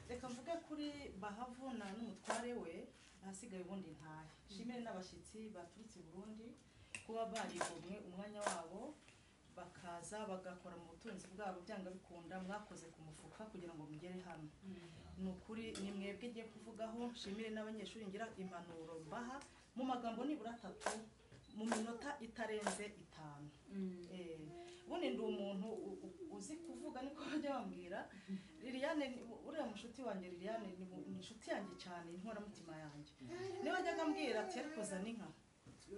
Reka mvuge kuri Bahavu na n'umutware we, ahasigaye ubundi ntahe. Nshimire n'abashyitsi baturutse i Burundi kuba barigomwe umwanya wabo bakaza bagakora mu butunzi bwabo, byanga bikunda mwakoze ku mufuka kugira ngo mugere hano. Ni ukuri ni mwebwe ngiye kuvugaho. Nshimire n'abanyeshuri ngira impanuro mbaha mu magambo nibura atatu mu minota itarenze 5. Ubundi ndi umuntu uzi kuvuga, niko bajya bambwira. Liliane, uriya mushuti wanjye Liliane ni inshuti yanjye cyane, inkoramutima yanjye. Niba ajyaga ambwira ati ariko Zaninka,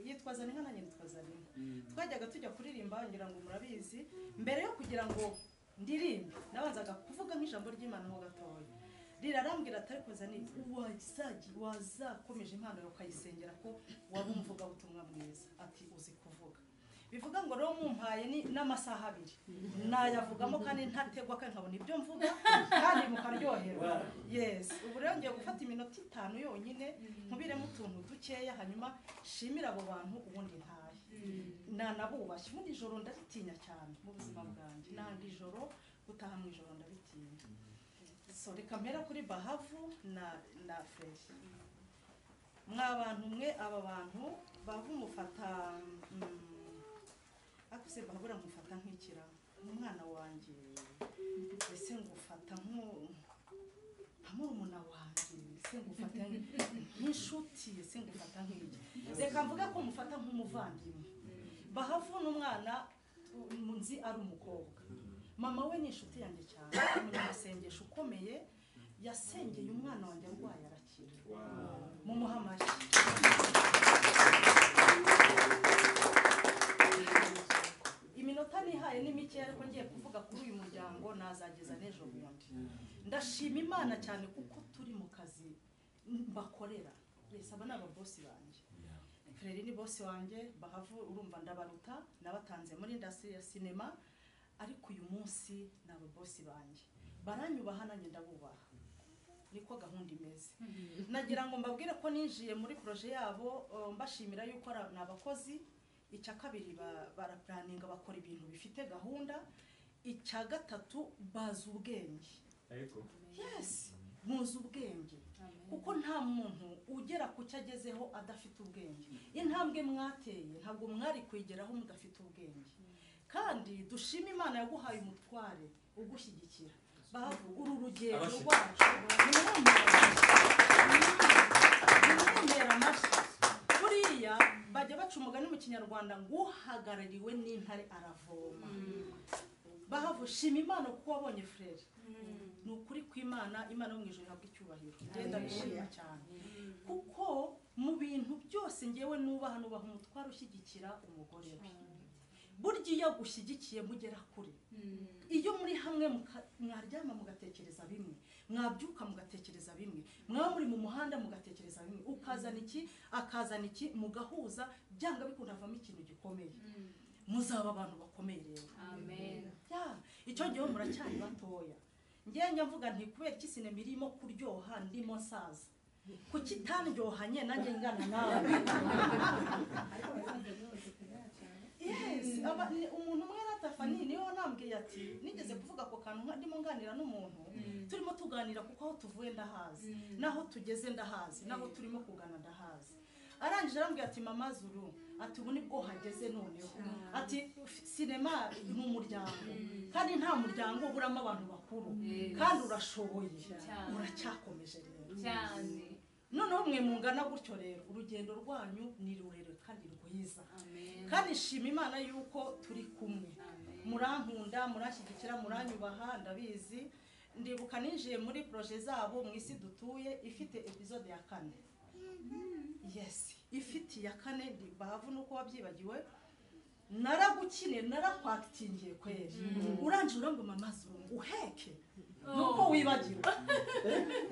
yitwa Zaninka nanjye nitwa Zaninka. Twajyaga tujya kuririmba, ngira ngo murabizi, mbere yo kugira ngo ndirimbe nabanzaga kuvuga nk'ijambo ry'Imana ho gatoya. Rira arambwira ati ariko Zaninka, wazakomeje impano yawe ukayisengera ko waba umuvugabutumwa mwiza, ati uzi kuvuga. Bivuga ngo rero mumpaye ni n'amasaha 2 nayavugamo kandi ntategwa kandi nkabona ibyo mvuga kandi mukaryoherwa. Yes, ubu rero ngiye gufata iminota 5 yonyine nkubiremo utuntu dukeya, hanyuma shimira abo bantu ubundi ntahe. Nanabubashye. Ubundi ijoro ndaritinya cyane mu buzima bwanjye, nanga ijoro, gutaha mu ijoro ndabitinya. So reka mpera kuri Bahavu na Frere. Mwa bantu mwe, aba bantu Bahavu mufata akuse Bahabura mufata nk'ikira umwana wanjye, ese ngufata nka murumuna wanjye, ese ngufata nk'inshuti, ese ngufata nk'iki. Reka mvuge ko mufata nk'umuvandimwe. Bahavu n'umwana nzi ari umukobwa, mama we ni inshuti yanjye cyane, umunyamasengesho ukomeye, yasengeye umwana wanjye arwaye arakira. Mumuhe amashyi. Iminota nihaye ni mike ariko ngiye kuvuga kuri uyu muryango nazageza n'ejo bundi. Ndashima Imana cyane kuko turi mu kazi mbakorera. Yes, aba ni ababosi banjye. Frere ni bosi wanjye, Bahavu urumva ndabaruta, nabatanze muri industry ya sinema, ariko uyu munsi ni ababosi banjye. Baranyubaha nanjye ndabubaha. Niko gahunda imeze. Nagira ngo mbabwire ko ninjiye muri projet yabo, mbashimira yuko ni abakozi. Icya kabiri baraplaninga, bakora ibintu bifite gahunda. Icya gatatu bazi ubwenge. Yes, muzi ubwenge, kuko nta muntu ugera ku cyo agezeho adafite ubwenge. Intambwe mwateye ntabwo mwari kwigeraho mudafite ubwenge. Kandi dushima Imana yaguhaye umutware ugushyigikira. Bahavu, uru rugendo rwacu nimumumpera amashyi. Buriya bajya baca umugani mu Kinyarwanda ngo uhagarariwe n'intare aravoma. Bahavu, shima Imana kuko wabonye Frere. Ni ukuri kw'Imana, Imana yo mu ijuru ihabwa icyubahiro. Ngenda bishima cyane kuko mu bintu byose ngewe nubaha, nubaha umutware ushyigikira umugore we. Burya iyo agushyigikiye mugera kure. Iyo muri hamwe mwaryama mugatekereza bimwe, mwabyuka mugatekereza bimwe, mwaba muri mu muhanda mugatekereza bimwe, ukazana iki akazana iki, mugahuza, byanga bikunda havamo ikintu gikomeye. Muzaba abantu bakomeye rero. Amen. Ya, icyo gihe muracyari batoya. Ngiye njya mvuga nti kubera iki sinema irimo kuryoha ndimo nsaza, kuki itanryohanye nanjye ngana nawe. Yes, umuntu umwe natafani niwe wanambwiye ati nigeze kuvuga ako kantu ndimo nganira n'umuntu, turimo tuganira kuko aho tuvuye ndahazi, naho tugeze ndahazi, naho turimo kugana ndahazi. Arangije arambwira ati mama Zuru, ati ubu nibwo hageze noneho, ati sinema ni umuryango kandi nta muryango uburamo abantu bakuru, kandi urashoboye, uracyakomeje rero cyane. Noneho mwe mungana gutyo rero urugendo rwanyu ni rurerure kandi rwiza. Kandi shima Imana yuko turi kumwe. Murankunda, muranshyigikira, muranyubaha, ndabizi. Ndibuka ninjiye muri projet zabo mu isi dutuye ifite episode ya 4. Yes, ifite ya 4. Bahavu nuko wabyibagiwe, naragukine, narakwactingiye kweri. Uranje urangoma mazuru uheke. Nuko wibagirwa.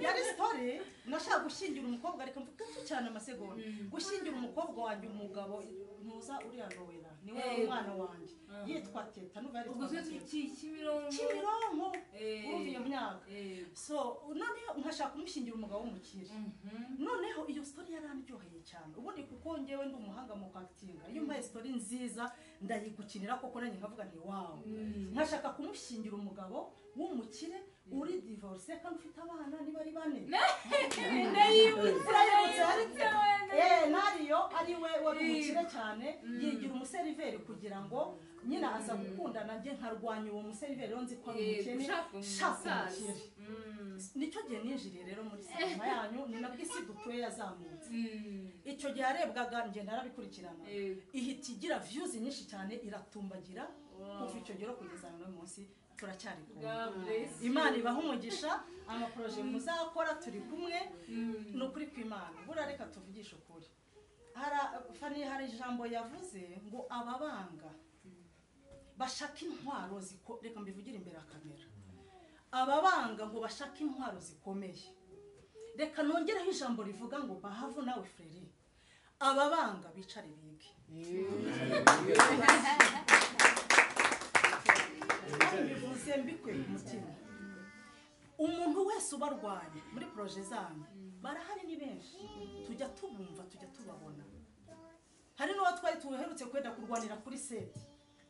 Yari story nashaka gushyingira umukobwa, reka mvuge gato cyane amasegonda. Gushyingira umukobwa wanjye umugabo ntuza uriya Noella, niwe umwana wanjye. Yitwa Teta, nuva Ubwo yitwa twe turi Teta. Kimironko. Kimironko. Urumva iyo myaka. So noneho nkashaka kumushyingira umugabo w'umukire. Noneho iyo story yarandyoheye cyane. Ubundi kuko ngewe ndi umuhanga mu kwactinga, iyo umpaye story nziza ndayigukinira koko, nanjye nkavuga nti wow. Nkashaka kumushyingira umugabo w'umukire uri divorce kandi ufite abana niba ari 4. Ndayibutse. Urayibutse? Nariyo ari we wari umukire cyane, yigira umuseriveri kugira ngo nyine aza gukundana, njye nkarwanya uwo museriveri rero nzi ko ari umukene, Ushaka shaka umusaza. umukire. Nicyo gihe ninjiriye rero muri sinema yanyu, ni nabwo Isi Dutuye yazamutse. Icyo gihe yarebwaga, njye narabikurikirana, ihita igira views nyinshi cyane, iratumbagira. Kuva icyo gihe rero kugeza n'uyu munsi turacyari kumwe. God bless you. Imana ibaha umugisha, amaprojet muzakora turi kumwe. Ni ukuri kw'Imana, buriya reka tuvugishe ukuri. Fani, hari ijambo yavuze ngo ababanga bashaka intwaro ziko, reka mbivugire imbere ya kamera, ababanga ngo bashaka intwaro zikomeye. Reka nongereho ijambo rivuga ngo Bahavu nawe Freri, ababanga bicare bige. Kandi mbivuze mbikuye ku mutima, umuntu wese ubarwanya muri projet zanyu, barahari ni benshi, tujya tubumva, tujya tubabona. Hari n'uwo twari tuherutse kwenda kurwanira kuri set,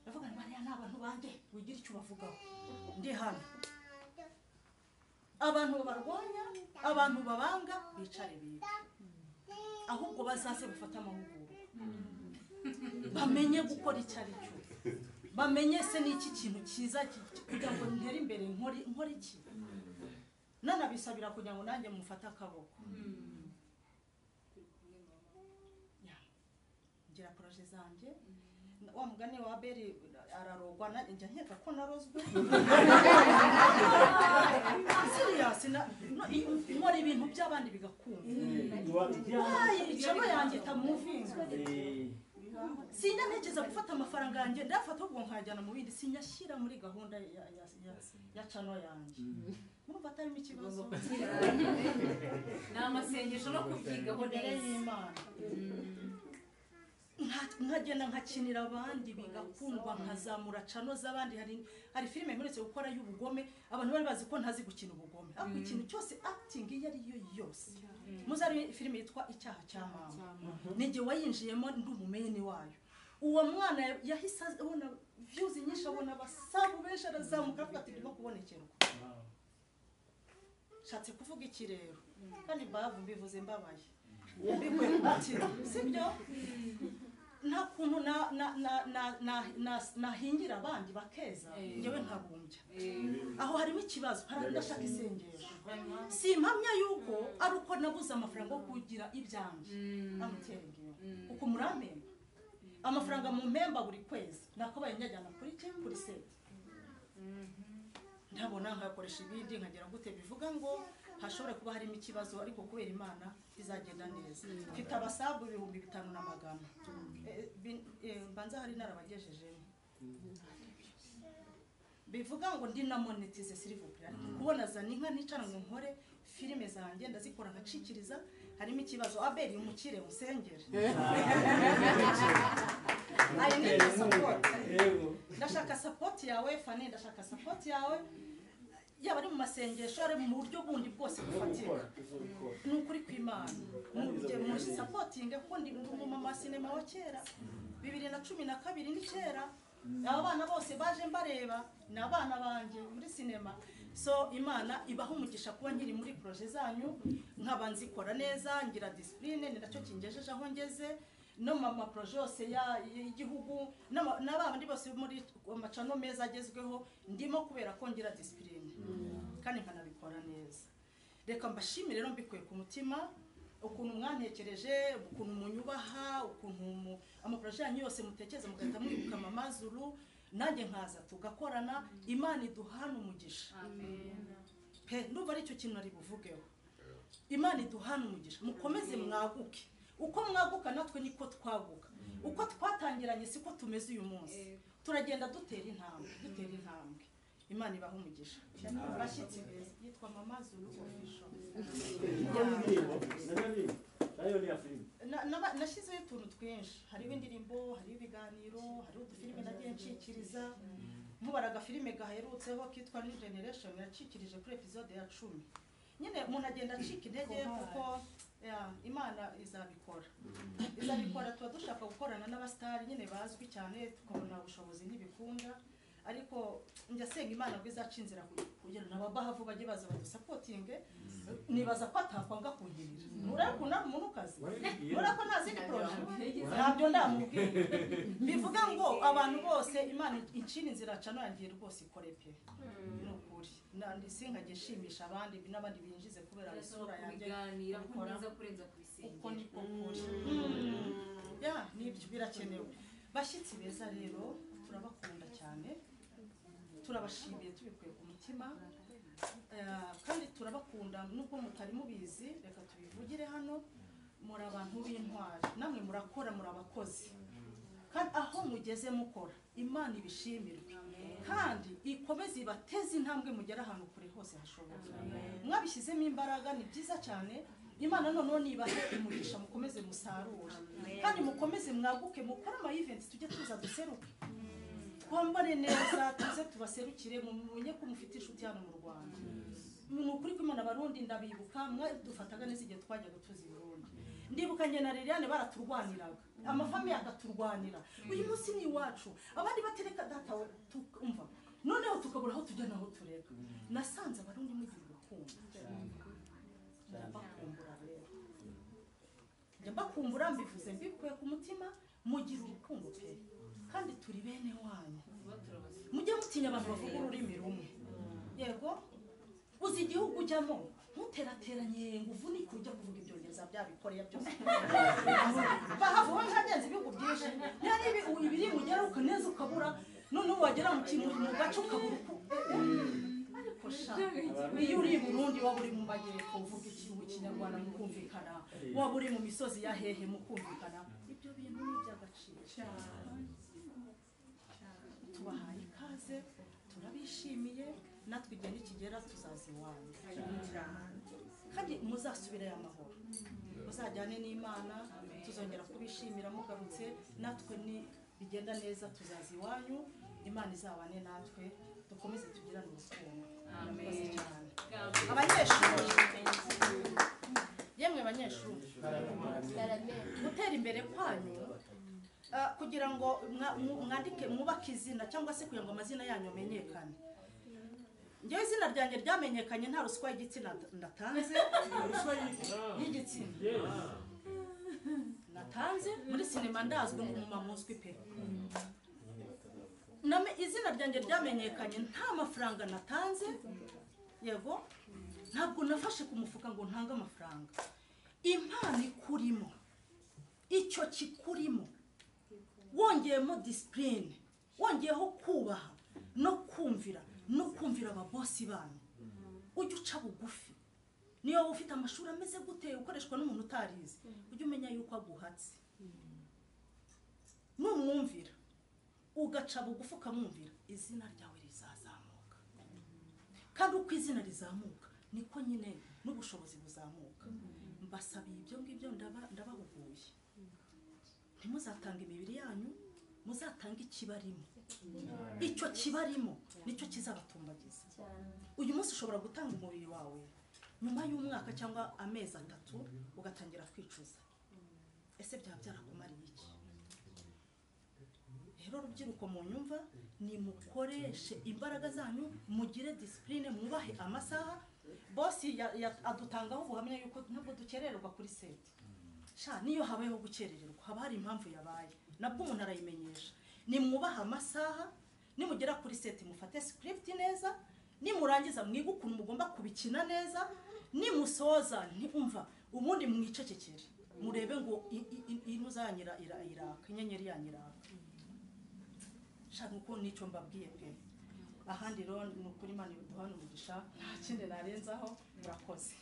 ndavuga ngo bariya ni abantu banjye, wigira icyo ubavugaho, ndi hano. Abantu babarwanya, abantu babanga, bicare bige, ahubwo bazaze bafate amahugurwa, bamenye gukora icyo ari cyo, bamenye se n'iki kintu cyiza kugira ngo ntere imbere, nkore iki. Nanabisabira kugira ngo nanjye mufate akaboko. Ngira projet zanjye, wa mugani wa Beri ararogwa, njya nkeka ko narozwe. Serious, nkora ibintu by'abandi bigakunda. Icamo yanjye itamuvinga. Sinjya ntekereza gufata amafaranga yanjye, ndayafata ahubwo nkayajyana mu bindi, sinyashyira muri gahunda ya channel yanjye. Murumva atarimo ikibazo? Ni amasengesho no kubyigaho Imbere neza. y'Imana. Nkagenda nkakinira abandi bigakundwa, nkazamura channel z'abandi. Hari filime mperutse gukora y'ubugome, abantu bari bazi ko ntazi gukina ubugome, ariko ikintu cyose acting iyo ari yo yose. Muzari filime yitwa Icyaha cya Mama, ninjye wayinjiyemo, ndi umumeni wayo. Uwo mwana yahise abona views nyinshi, abona abasabu benshi, arazamuka, avuga ati ndimo kubonekerwa. Nshatse kuvuga iki rero? Kandi Bahavu mbivuze mbabaye, mbikuye ku mutima, sibyo? Nta kuntu nahingira abandi bakeza, njyewe nkarumbya. Aho harimo ikibazo, hari ndashaka isengesho. Si impamya yuko ari uko nabuze amafaranga yo kugira ibyanjye, I'm telling you, uko murampemba amafaranga mu mpemba buri kwezi, nakabaye njyajyana kuri ki, kuri set, ntabona nkakoresha ibindi, nkagera gute. Bivuga ngo hashobora kuba harimo ikibazo, ariko kubera Imana bizagenda neza. Mfite abasabu 5100. Mbanza hari narabagejejemo. Bivuga ngo ndi na monetize, s'il vous plaît. Ariko kubona zana inka nicara ngo nkore filime zanjye, ndazikora nkacikiriza, harimo ikibazo. Abeli umukire usengere, I need the support. Ndashaka support yawe Fani, ndashaka support yawe, yaba ari mu masengesho, ari mu buryo bundi bwose bufatika. Ni ukuri kw'Imana, mu supporting, kuko ndi umumama sinema wa kera, 2012 ni kera. Aba bana bose baje mbareba ni abana banjye muri sinema. So Imana ibaha umugisha kuba nkiri muri projet zanyu, nkaba nzikora neza, ngira discipline, ni nacyo kingejeje aho ngeze. No mu maprojet yose y'igihugu n'abandi bose muri amachannel meza agezweho ndimo, kubera ko ngira discipline kandi nkanabikora neza. Reka mbashimire rero mbikuye ku mutima ukuntu mwantekereje, ukuntu munyubaha, ukuntu amaprojet yanyu yose mutekereza mugahita mwibuka Mama Zulu, nanjye nkaza tugakorana. Imana iduhana umugisha pe. Ndumva aricyo kintu ari buvugeho. Imana iduhana umugisha, mukomeze mwaguke. Uko mwaguka natwe niko twaguka. Uko twatangiranye siko tumeze uyu munsi, turagenda dutera intambwe, dutera intambwe. Imana ibaha umugisha. Bashyitsi beza, yitwa Mama Zulu Official. Nashyizeho utuntu twinshi, hariho indirimbo, hariho ibiganiro, hariho udufilime nagiye nshikiriza. Nkubara agafilime gaherutseho kitwa New Generation, yacikirije kuri episode ya 10. Nyine umuntu agenda acika intege kuko Imana izabikora. Izabikora. Tuba dushaka gukorana n'abasitari nyine bazwi cyane, tukabona ubushobozi ntibikunda, ariko njya senga Imana ngo izaca inzira kugira ngo ababahavu bajye baza badusapotinge. Nibaza ko atakwanga kungirira. Nureba ukuntu ari umuntu ukaze, nureba ko nta zindi projet, ntabyo ndamubwira. Bivuga ngo abantu bose Imana incira inzira cano yangiye rwose ikore pe, ni ukuri. Sinkajye nshimisha abandi n'abandi binjize kubera isura yanjye kubiganira ko neza kurenza kubisengera. Uko niko kuri. Ya nibyo birakenewe. Bashyitsi beza rero turabakunda cyane, turabashimiye tubikuye ku mutima, kandi turabakunda nubwo mutari mubizi, reka tubivugire hano. Muri abantu b'intwari, namwe murakora, muri abakozi, kandi aho mugeze mukora Imana ibishimirwe kandi ikomeze ibateze intambwe mugere ahantu kure hose hashoboka. Mwabishyizemo imbaraga, ni byiza cyane. Imana noneho nibahe umugisha, mukomeze musarure kandi mukomeze mwaguke, mukore ama events, tujye tuza duseruke, twambare neza, tuze tubaserukire, mumenye ko mufite inshuti hano mu Rwanda. Ni ukuri ko Imana, Abarundi ndabibuka, mwadufataga neza igihe twajyaga tuzi i Burundi. Ndibuka njye na Liliane baraturwaniraga, amafamiye akaturwanira, uyu munsi ni iwacu, abandi batereka data we tukumva, noneho tukabura aho tujya naho tureka. Nasanze Abarundi mugira urukundo, ndabakumbura rero, njya mbakumbura, mbivuze mbikuye ku mutima, mugira urukundo pe, kandi turi bene wanyu. Mujye mutinya abantu bavuga ururimi rumwe. Yego, uzi igihugu ujyamo ntuterateranye ngo uvunike ujya kuvuga ibyongereza byabikoreye byose. Bahavuwe nkagenza ibihugu byinshi, niba ibiri mugera ukaneza ukabura, noneho wagera mu kintu mu gace ukabura uko. Ariko sha, iyo uri i Burundi waba uri mu majyepfo uvuga ikinyarwanda mukumvikana, waba uri mu misozi ya hehe mukumvikana, ibyo bintu ni iby'agaciro. Tubahaye ikaze, turabishimiye, natwe igihe nikigera tuzaza iwanyu, kandi muzasubirayo amahoro, muzajyane n'Imana, tuzongera kubishimira mugarutse, natwe ni bigenda neza tuzaza iwanyu. Imana izabane natwe, dukomeze tugirane urukundo. Murakoze cyane. Abanyeshuri, yemwe banyeshuri, gutera imbere kwanyu kugira ngo mwandike mwubake izina, cyangwa se kugira ngo amazina yanyu amenyekane. Njyewe izina ryanjye ryamenyekanye nta ruswa y'igitsina natanze, y'igitsina natanze muri sinema, ndazwi nk'umumama uzwi pe. Izina ryanjye ryamenyekanye nta mafaranga natanze, yego, ntabwo nafashe ku mufuka ngo ntange amafaranga. Impano ikurimo, icyo kikurimo, wongeyemo discipline, wongeyeho kubaha no kumvira, no kumvira ababosi banyu, ujye uca bugufi. Niyo waba ufite amashuri ameze gute, ukoreshwa n'umuntu utarize, ujye umenya yuko aguhatse. Numwumvira ugaca bugufi ukamwumvira, izina ryawe rizazamuka, kandi uko izina rizamuka niko nyine n'ubushobozi buzamuka. Mbasabiye ibyo ngibyo, ndabahuguye, ntimuzatanga imibiri yanyu, muzatanga ikibarimo. Icyo kibarimo nicyo kizabatumbagiza. Uyu munsi ushobora gutanga umubiri wawe, nyuma y'umwaka cyangwa amezi 3 ugatangira kwicuza, ese byaba byarakumariye iki? Rero rubyiruko mu nyumva, nimukoreshe imbaraga zanyu, mugire discipline, mwubahe amasaha. Bosi adutangaho ubuhamya yuko ntabwo dukerererwa kuri set. Sha, niyo habayeho gukerererwa haba hari impamvu yabaye, nabwo umuntu arayimenyesha. Nimwubaha amasaha, nimugera kuri set mufate script neza, nimurangiza mwige ukuntu mugomba kubikina neza, nimusoza ntiumva ubundi mwicecekere, murebe ngo inuza yanyira iraka, inyenyeri yanyiraka. Sha, nuko nico mbabwiye pe. Ahandi rero ni ukuri, Imana iduhane umugisha, nta kindi narenzaho, murakoze.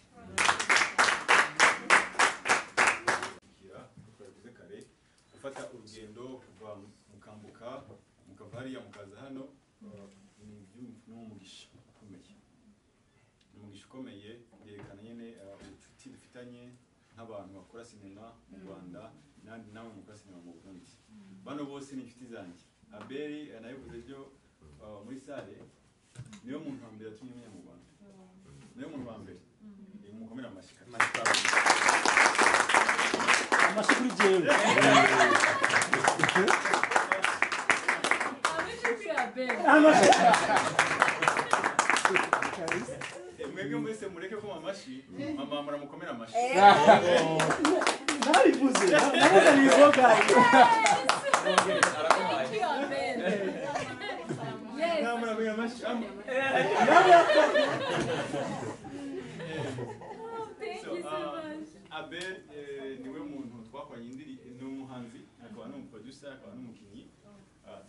Twabivuze kare, gufata urugendo kuva mukambuka mukava hariya mukaza hano, ni umugisha. ikomeye, yerekana nyine ubucuti dufitanye nk'abantu bakora sinema mu Rwanda n'andi namwe mukora sinema mu Burundi. Bano bose ni inshuti zanjye. Abeli nabivuze byo muri sale, niyo muntu wa mbere yatumye menya mu Rwanda, niyo muntu wa mbere. Mukomere amashyi. Amashyi kuri jewe. Amashyi kuri Abeli. Mwebwe mwese mureke kuma amashyi, mama muramukomera amashyi. Nabivuze, nabuze nizoga. Yes. Namurakomera amashyi. Thank you so much. Abel niwe muntu twakoranye indiri, ni umuhanzi, akaba n'umuproducer, akaba n'umukinyi.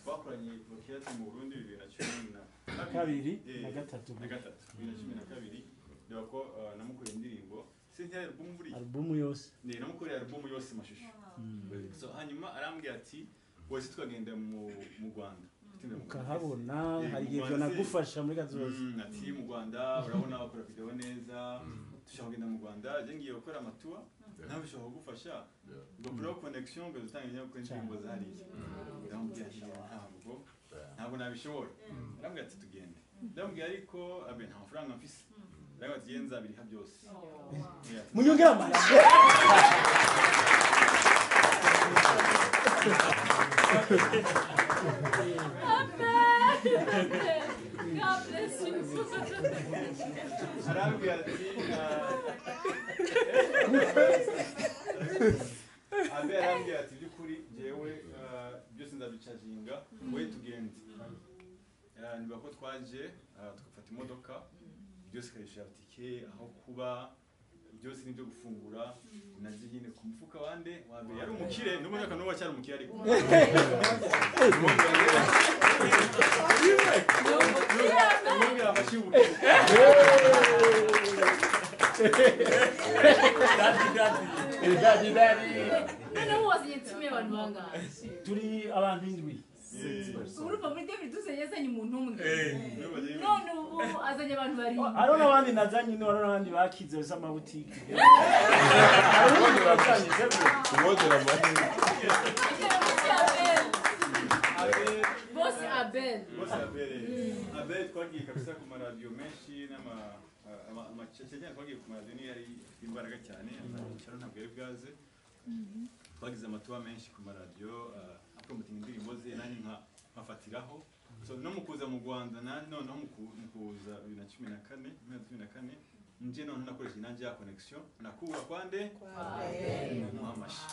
Twakoranye Procreate mu Burundi 2012 na gatatu. 2012. Ndeba ko namukoreye indirimbo, sinzi album buri album yose. Ne namukoreye album yose mashusho. So hanyuma arambwira ati wese twagenda mu Rwanda. Ukahabona hari igihe byo nagufasha muri kazoza. Ati mu Rwanda urabona bakora video neza, dushaka kugenda mu Rwanda, je ngiye gukora amatua, nawe ushaka kugufasha. Ugakora connection ngo utange gukora indirimbo zariya. Ndamubwira ati ntabwo nabishobora. Arambwira ati tugende. Ndamubwira ariko abe nta mafaranga mfise. Arambwira ati yenza abiriha byose. Munyongera amashyi. God bless you. Arambwira ati Abe arambwira ati by'ukuri jewe byose ndabicaginga, we tugende. Niba ko twaje tugafata imodoka, byose ikayishyura tike, aho kuba, byose nibyo gufungura, naje nyine ku mufuka wande wabe yari umukire, n'ubu n'ubu acyari umukire ariko. Daddy, daddy. Noneho wazanye timu y'abantu bangahe? Turi abantu indwi. Urumva muri 2012 yazanye umuntu umwe. None ubu azanye abantu barindwi. Hariho n'abandi nazanye, hariho n'abandi bakize z'amabutike. Hariho n'abandi bazanye. Bose Abel. Bose Abel. Abel twagiye kabisa ku maradiyo menshi n'ama cyane twagiye ku maradiyo niyo yari imbaraga cyane, cyane ntabwo yari bwaze. Twagize amatuba menshi ku maradiyo, apromoting indirimbo ze nanjye nkafatiraho. So no mu kuza mu Rwanda noneho mu kuza 2014 nje noneho nakoresheje nanjye ya connection nakura kwande muha amashyi.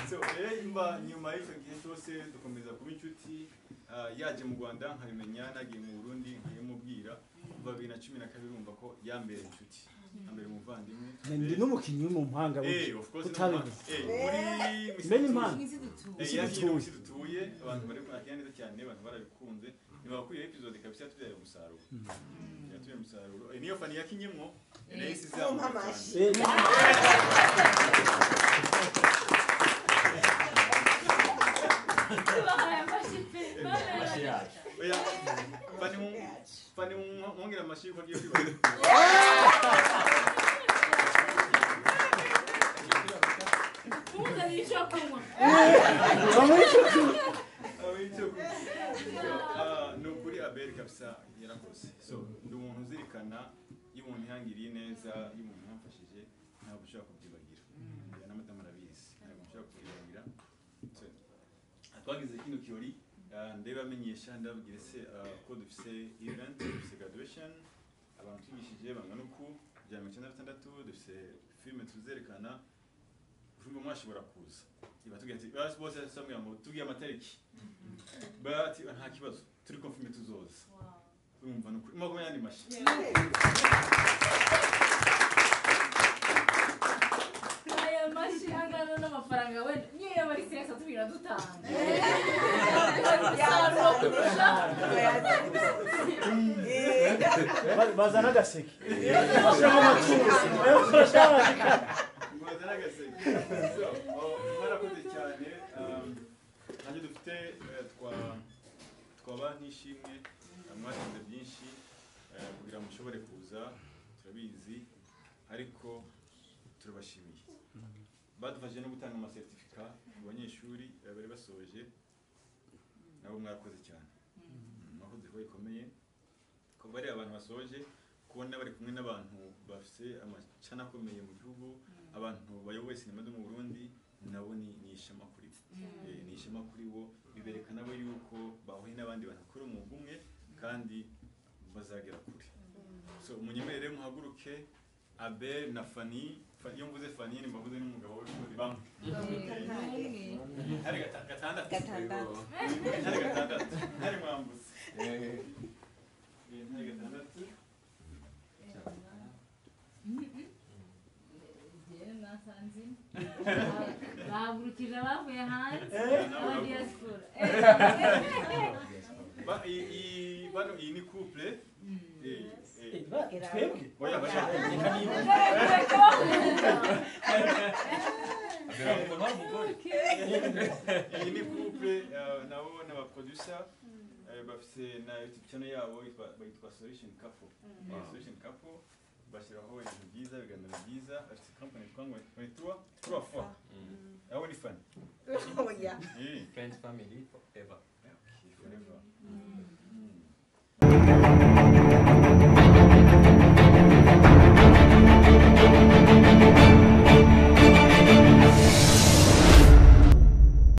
So imba nyuma y'icyo gihe cyose dukomeza kuba inshuti, yaje mu Rwanda nkabimenya, nagiye mu Burundi nkabimubwira. Kuva 2012 urumva ko yambere inshuti, yambere umuvandimwe. Ndi n'umukinyi mu mpanga utabivuze. Muri Misi dutuye abantu bari kwakira neza cyane, abantu barabikunze. Nibakwiye episode kabisa yatubyaye umusaruro. Yatubyaye umusaruro. Niyo fani yakinyemwo nahise izamuka cyane. Oya, fani mwongera amashyi ko agiye kwibaza. Muzanye icyo kunywa. Ni ukuri Abel kabisa yarakoze. So ndi umuntu uzirikana, iyo umuntu yangiriye neza, iyo umuntu yamfashije, ntabwo ushobora kubyibagira. Na madamu arabizi, ntabwo ushobora kubyibagira. Twagize kino kirori, ndabamenyesha ndababwira se ko dufise event, dufise graduation, abantu twigishije bangana uku, 96, dufise filme tuzerekana, urumva mwashobora kuza. Ibatubwira ati bose basambwira ngo tubwiye amatariki. Bati nta kibazo, turi confirm tuzoza. Urumva no kuri makumyabiri n'andi mashyi. Aya mashyi angana n'amafaranga wenda niyo yaba ari sesa tubwira dutanga. Bazana agaseke. Bashiramo amatusi. Bazana agaseke. Mwarakoze cyane. Nanjye dufite twa Twaba nk'ishimwe, mwatanze byinshi kugira ngo mushobore kuza, turabizi, ariko turabashimiye. Badufashije no gutanga amasertifika ku banyeshuri bari basoje, nabo mwakoze cyane, mwakoze ko bikomeye ko bari abantu basoje kubona bari kumwe n'abantu bafite amacana akomeye mu gihugu, abantu bayoboye sinema zo mu Burundi, nabo ni ishema kuri bo. Ni ishema kuri bo, bibereka nabo yuko bahuye n'abandi bantu bakora umwuga umwe kandi bazagera kure. So munyemerere muhaguruke, Abel na Fanny. Iyo mvuze Fanny ni mbavuze n'umugabo we kuko bamwe. Hari gatandatu. Hari gatandatu. Hari mwambutse. Hari gatandatu. Jewe mwasanze bahagurukije abavuye hanze aba diaspora. Bano iyi ni couple. Twebwe Oya bashaka. Iyi ni couple, nabo ni aba producer, bafite na YouTube channel yabo bayitwa Solution Couple. Solution Couple bashyiraho ibintu byiza, ibiganiro byiza, bafite company yitwa ngo ni trois fois. Aho ni Fanny. Oya. Friends, family forever.